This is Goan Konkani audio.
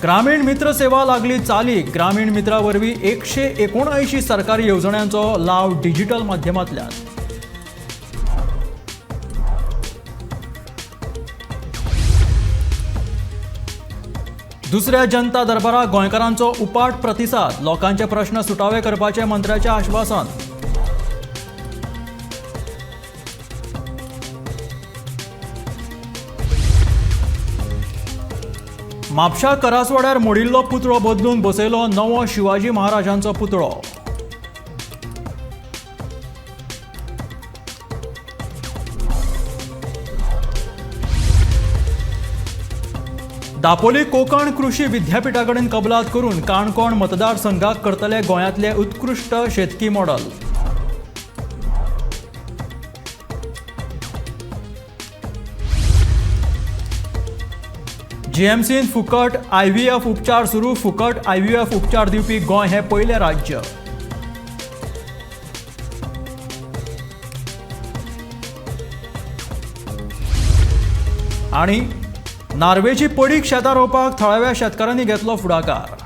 ग्रामीण मित्र सेवा लागली चालीक. ग्रामीण मित्रा वरवीं 179 सरकारी येवजण्यांचो लाव डिजिटल माध्यमांतल्यान. दुसऱ्या जनता दरबाराक गोंयकारांचो उपाट प्रतिसाद. लोकांचे प्रश्न सुटावे करपाचें मंत्र्याचें आश्वासन. म्हापशा करासवाड्यार मोडिल्लो पुतळो बदलून बसयलो नवो शिवाजी महाराजांचो पुतळो. दापोली कोंकण कृषी विद्यापीठा कडेन कबलात करून काणकोण मतदारसंघाक करतले गोंयांतले उत्कृश्ट शेतकी मॉडल. जीएमसीन फुकट आयव्हीएफ उपचार सुरू. फुकट आयव्हीएफ उपचार दिवपी गोंय हें पयलें राज्य. आनी नार्वेची पडीक शेतां रोवपाक थळाव्या शेतकारांनी घेतलो फुडाकार.